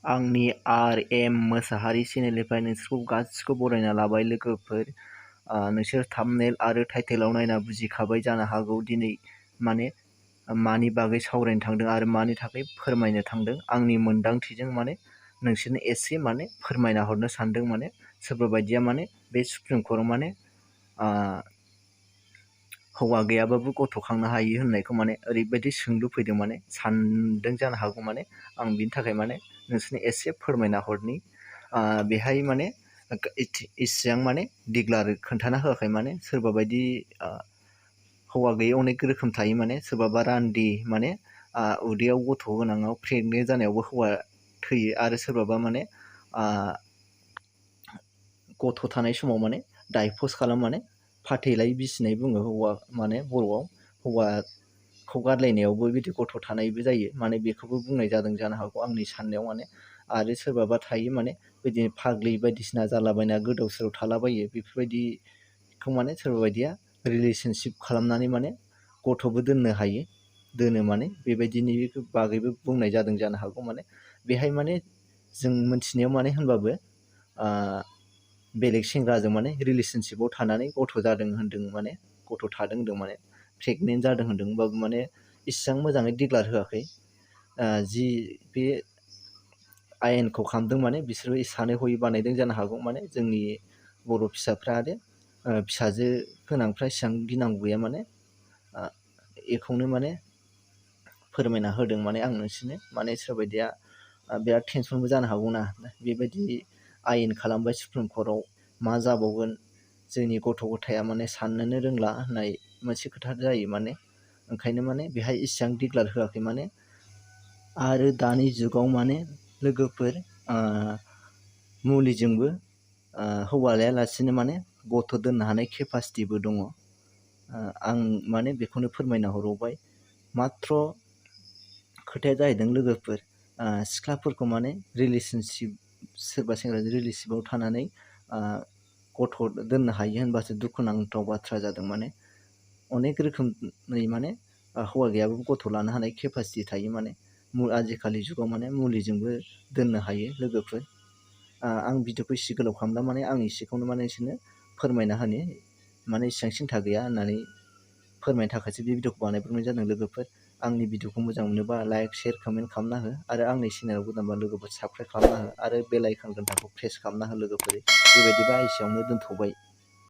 आंनि RM मोसाहारी चेनेलनिफ्राय नोंसोरखौ गासिखौ बरायना लाबाय लोगोफोर। नोंसोर थाम्बनेल आरो टाइटेलाव नायना बुजिखाबाय जानो हागौ दिनै मानि बागै सावरायनो थांदों आरो मानि थाखाय फोरमायनो थांदों। आंनि मोनदांथिजों नोंसोरनो एसे फोरमायना हरनो सानदों। सोरबा बायदिया बे सुप्रिम कर्टआव हौवा गैयाबाबो गथ' खांनो हायो होननायखौ ओरैबायदि सोंलु फैदों सानदों जानो हागौ। आं बिनि थाखाय नोंसोरनो एसे फोरमायना हरनि। बेहाय इसिबां दिग्लार खोन्थाना होआखै। सोरबा बायदि हौवा गैयै अनेक रोखोम थायो। सोरबाबा रान्दि उदैयाव गथ' गोनाङाव प्रेगनेन्ट जानायावबो हौवा थैयो आरो सोरबाबा गथ' थानाय समाव डाइभर्स खालाम फाथैलाय बिसिनाय बुङो हौवा बर'आव। हौवाखौ गारलायनायावबो बिदि गथ' थानायबो जायो। बेखौबो बुंनाय जादों जानो हागौ आंनि साननायाव। आरो सोरबाबा थायो बिदिनो फाग्लि बायदिसिना जालाबायना गोदाव सोराव थालाबायो। बेफोरबायदिखौ सोरबा बायदिया रिलेसनशिप खालामनानै गथ'बो दोननो हायो, दोनो। बेबायदिनि बागैबो बुंनाय जादों जानो हागौ। बेहाय जों मोनथिनायाव होनबाबो बेलेग सेंग्राजों रिलेसनशिपाव थानानै गथ' जादों होन्दों। गथ' थादों होन्दों, प्रेगनेन्ट जादों होन्दों। होमबाबो इसिबां मोजाङै डिक्लार होआखै। जि बे आयेनखौ खालामदों बिसोरो सानै हयै बानायदों जानो हागौ। जोंनि बर' फिसाफ्रा आरो फिसाजो गोनांफ्रा इसिबां गिनांगौ गैया। बेखौनो फोरमायना होदों आं नोंसोरनो। सोरबा बायदिया बिराद टेनसनबो जानो हागौना। बेबायदि आयेन खालामबाय सुप्रिम कर्टआव, मा जाबावगोन जोंनि गथ' गथाया साननोनो रोंला होननाय मोनसे खोथा जायो। ओंखायनो बेहाय इसिबां डिक्लार होआखै। आरो दानि जुगाव लोगोफोर मुलिजोंबो हौवा लायालासिनो गथ' दोननो हानाय केपासिटिबो दङ। आं बेखौनो फोरमायना हरबावबाय। माथ्र खोथाया जाहैदों लोगोफोर, सिख्लाफोरखौ रिलेसनशिप, सोरबा सेंग्राजों रिलेसनशिपाव थानानै गथ' दोननो हायो होनबासो दुखुनांथाव बाथ्रा जादों। अनेक रोखोमनि हौवा गैयाबाबो गथ' लानो हानाय केपासिटि थायो। आजिखालि जुगाव मुलिजोंबो दोननो हायो लोगोफोर। आं भिडिअखौ एसे गोलाव खालामला। आं एसेखौनो नोंसोरनो फोरमायना होनि। इसेबां सिन्था गैया होननानै फोरमायनो थाखायसो बे भिडिअखौ बानायब्रबनाय जादों लोगोफोर। आंनि भिडिअखौ मोजां मोनोबा लाइक, शेयार, कमेन्ट खालामना हो। आरो आंनि चेनेलाव गोदानबा लोगोफोर साबस्क्राइब खालामना हो आरो बेल आइकन घन्टाखौ प्रेस खालामना हो लोगोफोर। बेबायदिबा एसेयावनो दोनथ'बाय।